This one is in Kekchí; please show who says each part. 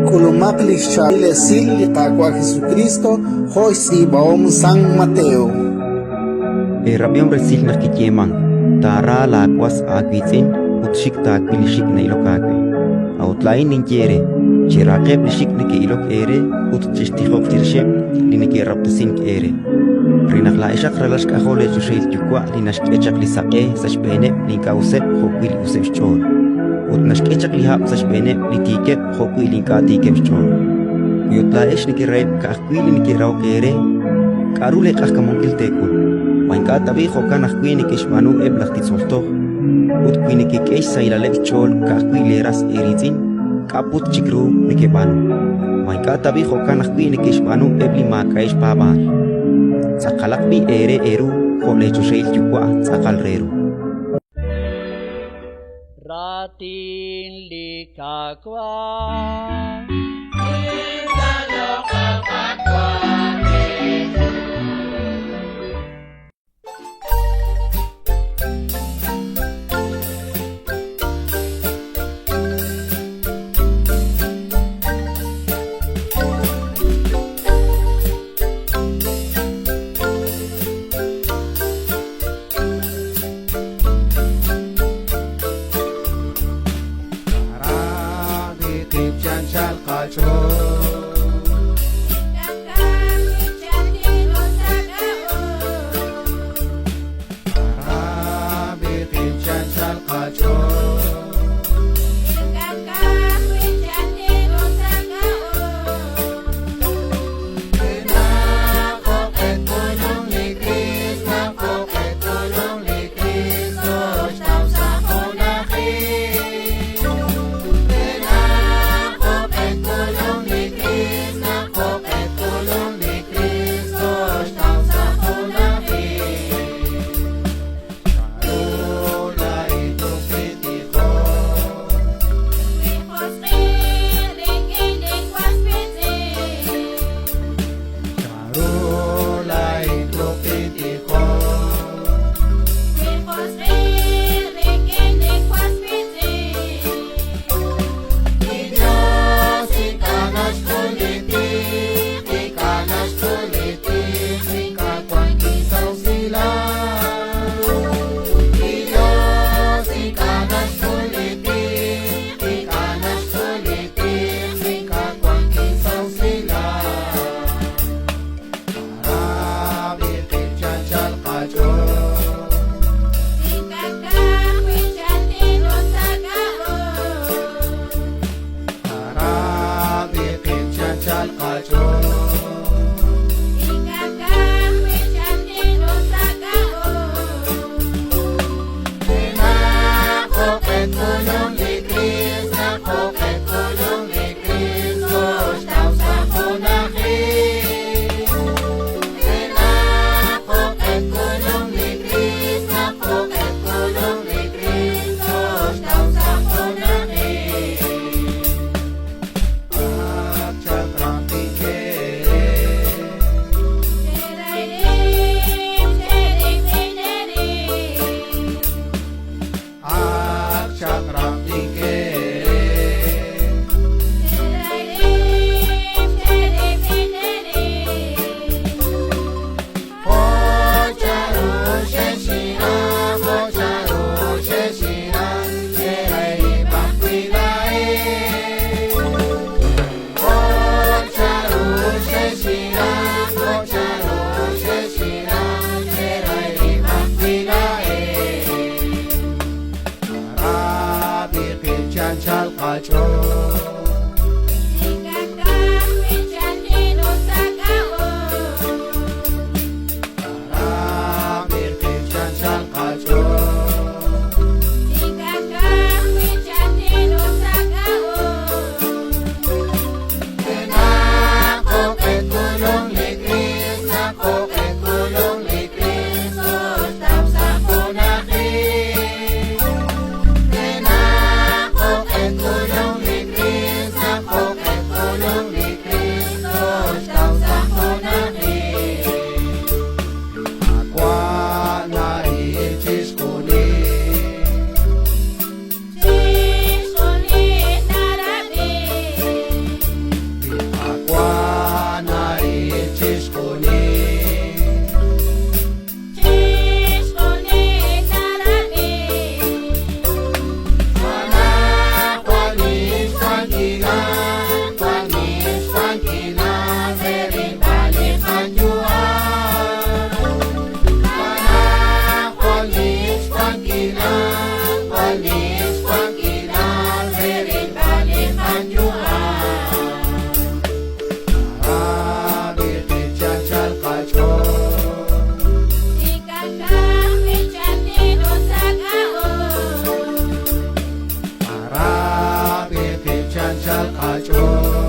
Speaker 1: K'ulumaq li xchaab'il esil li Qaawa' Jesukriist jo' xtz'iib'ahom San Mateo.
Speaker 2: Eerab'ihom resil naq kiyeemank: Taara laawas aawiitz'in ut xik' taawil li xik' na'ilok aawe. A'ut laa'in ninye eere: cherahaqeb' li xik' neke'ilok eere ut chextijoq chirixeb' li neke'rahob'tesink eere, re naq laa'exaq ralal xk'ajol leechoxahil Yuwa' li naxk'e chaq li saq'e sa' xb'eeneb' li ink'a' useb' jo'wi' li useb' xch'ool, ut naxk'e chaq li hab' sa' xb'eeneb' li tiikeb' jo'wi' li ink'a' tiikeb' xch'ool. Wi ut laa'ex nekeraheb' ka'ajwi' li neke'rahok eere, k'aru leeq'ajkamunkil teek'ul? Ma ink'a' tab'i' jo'kan ajwi' neke'xb'aanu eb' laj titz'ol toj? Ut wi nekek'e xsahilaleb' xch'ool ka'ajwi' leeras eeriitz'in, k'a' put chik ru nekeb'aanu? Ma ink'a' tab'i' jo'kan ajwi' neke'xb'aanu eb' li maak'a'eb' xpaab'aal? Tz'aqalaq b'i' eere eeru jo' leechoxahil Yuwa' tz'aqal re ru.
Speaker 3: Raatin li Qaawa'.
Speaker 4: anchal qach'ool.